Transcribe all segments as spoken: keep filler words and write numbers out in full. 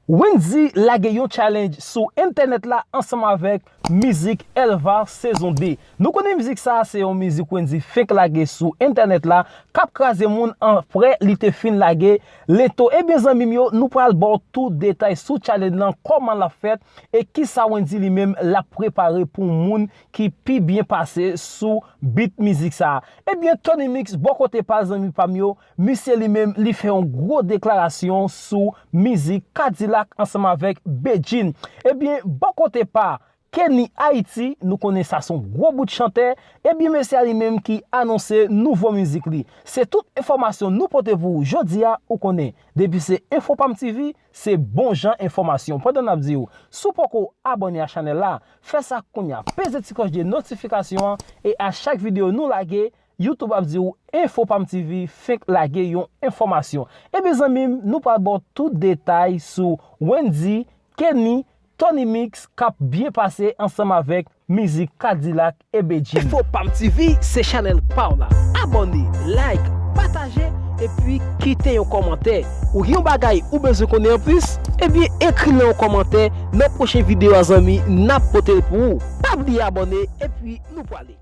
Wendy lage yon challenge sou entènèt la ansanm avèk mizik Elva sezon de. Nou konnen mizik sa a se yon mizik Wendy fenk lage sou entènèt la, k ap kraze moun apre li te fin lage Lento. Ebyen zanmi m yo, nou pral ba w tout detay sou challenge lan, kòman l ap fèt e kisa Wendy li menm l ap prepare pou moun ki pi byen pase sou beat mizik sa a. Ebyen Tony Mix bò kote pa l zanmi pa m yo, misye li menm li fè yon gwo deklarasyon sou mizik Kadilak ansanm avèk Bedjine. Ebyen bò kote pa Kenny Haiti, nou konnen sa se yon gwo bout chantè, ebyen mesye a li menm ki anonse nouvo mizik li. Se tout enfòmasyon nou pote pou ou jodi a, ou konnen. Depi se Enfo Pam T V, se bon jan enfòmasyon. Pandan n ap di w, si w poko abòne a chanèl la, fè sa kounye a, peze ti klòch de notifikasyon an e a chak videyo nou lage, YouTube ap di w Enfo Pam T V fenk lage yon enfòmasyon. Ebyen zanmi m, nou pral ba w tout detay sou Wendy, Kenny, Tony Mix k ap byen pase ansanm avèk mizik Kadilak e Bedjine. Enfo Pam T V se chanèl pa w la. Abòne, like, pataje, epi kite yon kòmantè. Ou gen yon bagay ou bezwen konnen anplis? Ebyen ekri l nan yon kòmantè, nan pwochen videyo a zanmi, n ap pote l pou ou. Pa bliye abòne, epi nou pwale.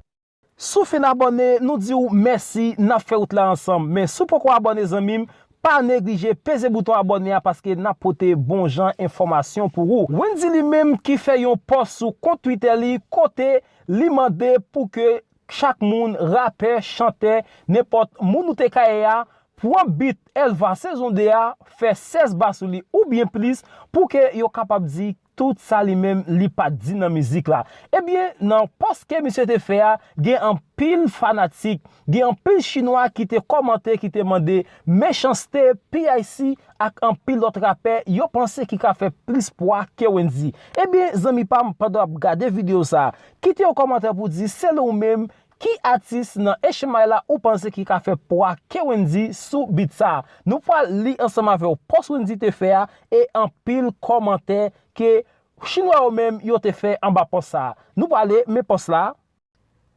Si w fin abòne, nou di w mèsi, n ap fè wout la ansanm. Men si w poko abòne zanmi m, pa neglije peze bouton abòne a paske n ap pote bon jan enfòmasyon pou ou. Wendy li menm ki fè yon pòs sou kont Twitter li kote li mande pou ke chak moun, rapè, chantè, nenpòt moun ou te ka ye a, pran beat Elva sezon de a, fè sèz ba sou li oubyen plis pou ke yo kapab di tout sa li menm li pa t di nan mizik la. Ebyen, nan pòs ke misye te fè a, gen anpil fanatik, gen anpil chinwa ki te kòmante, ki te mande Mechanste, P I C ak anpil lòt rapè yo panse ki ka fè plis pwa ke Wendy. Ebyen, zanmi pa m, pandan w ap gade videyo sa a, kite yon kòmantè pou di selon ou menm, ki atis nan H M I la ou panse ki ka fè pwa ke Wendy sou beat sa a? Nou pral li ansanm avè w pòs Wendy te fè a e anpil kòmantè ke chinwa yo menm yo te fè anba pòs sa a. Nou prale men pòs la.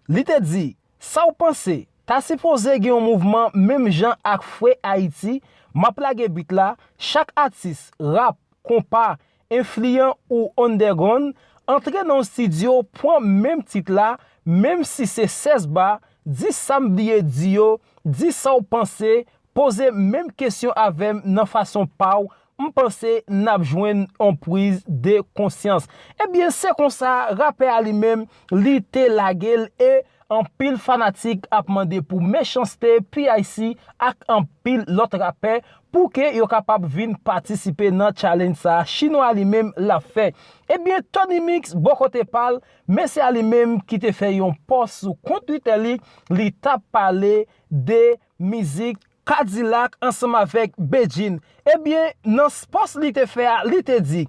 Li te di, sa w panse? Ta sipoze gen yon mouvman menm jan ak Fwe Ayiti, m ap lage beat la, chak atis, rap, konpa, enfliyan ou underground, antre nan yon estidyo, pran menm tit la, menm si se sèz ba, di sa m bliye di yo, di sa w panse, poze menm kesyon avè m nan fason pa w, m panse n ap jwenn yon priz de konsyans. Ebyen, se konsa, rapè a li menm, li te lage l e anpil fanatik ap mande pou Mechanste, P I C ak anpil lòt rapè pou ke yo kapab vin patisipe nan challenge sa a chinwa li menm l ap fè. Ebyen, Tony Mix, bò kote pa l, mesye a li menm ki te fè yon pòs sou kont Twitter li, li t ap pale de mizik Kadilak ansanm avèk Bedjine. Ebyen, nan pòs li te fè a, li te di,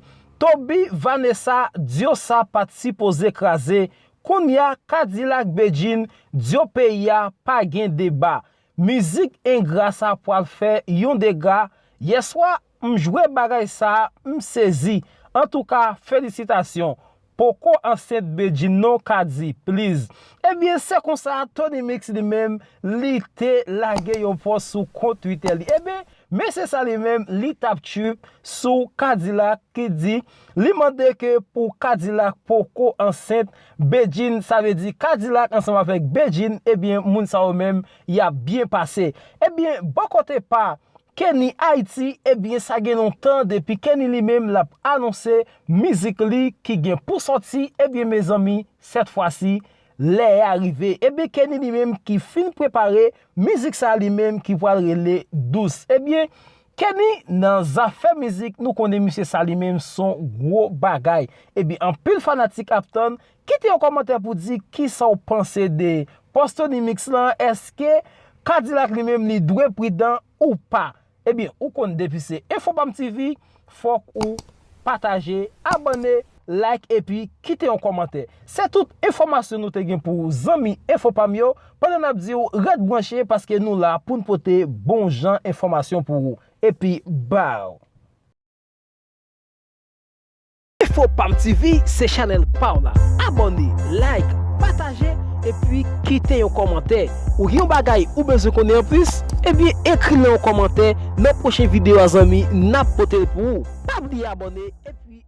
Toby Vanessa, dyo sa pa t sipoze kraze. Kounye a, Kadilak Bedjine, dyo peyi a, pa gen deba. Mizik engra sa pral fè yon dega. Yèswa, m jwe bagay sa, m sezi. Antouka, felisitasyon. Poko ansent Bedjine non Kadi, please. Ebyen, se konsa Tony Mix li menm, li te lage yon pòs sou kont Twitter li. Ebyen, mesye sa li menm, li t ap trip sou Kadilak ki di, li mande ke pou Kadilak poko ansent Bedjine, sa vle di Kadilak ansanm avèk Bedjine, ebyen, moun sa yo menm, y ap byen pase. Ebyen, bò kote pa Kenny Haiti, ebyen, sa gen lontan depi Kenny li menm l ap anonse mizik li ki gen pou sòti, ebyen, mezanmi, sèt fwa si, lè a rive. Ebyen, Kenny li menm ki fin prepare mizik sa li menm ki pral rele Dous. Ebyen, Kenny nan zafè mizik, nou konnen misye sa li menm s on gwo bagay. Ebyen, anpil fanatik ap tann, kite yon kòmantè pou di kisa w panse de pòs Tony Mix lan, èske Kadilak li menm li dwe pridan ou pa? Ebyen, ou konn depi se Enfo Pam T V, fòk ou pataje, abòne, like epi kite yon kòmantè. Se tout enfòmasyon nou te gen pou zanmi Enfo Pam yo, pandan n ap di w ret branche paske nou la pou n pote bon jan enfòmasyon pou ou. Epi, baw! Enfo Pam T V se chanèl pa w la. Abòne, like, pataje epi kite yon kòmantè. Ou gen yon bagay ou bezwen konnen anplis? Ebyen, ekri l nan yon kòmantè. Nan pwochen videyo a, zanmi, n ap pote l pou ou. Pa bliye abòne, epi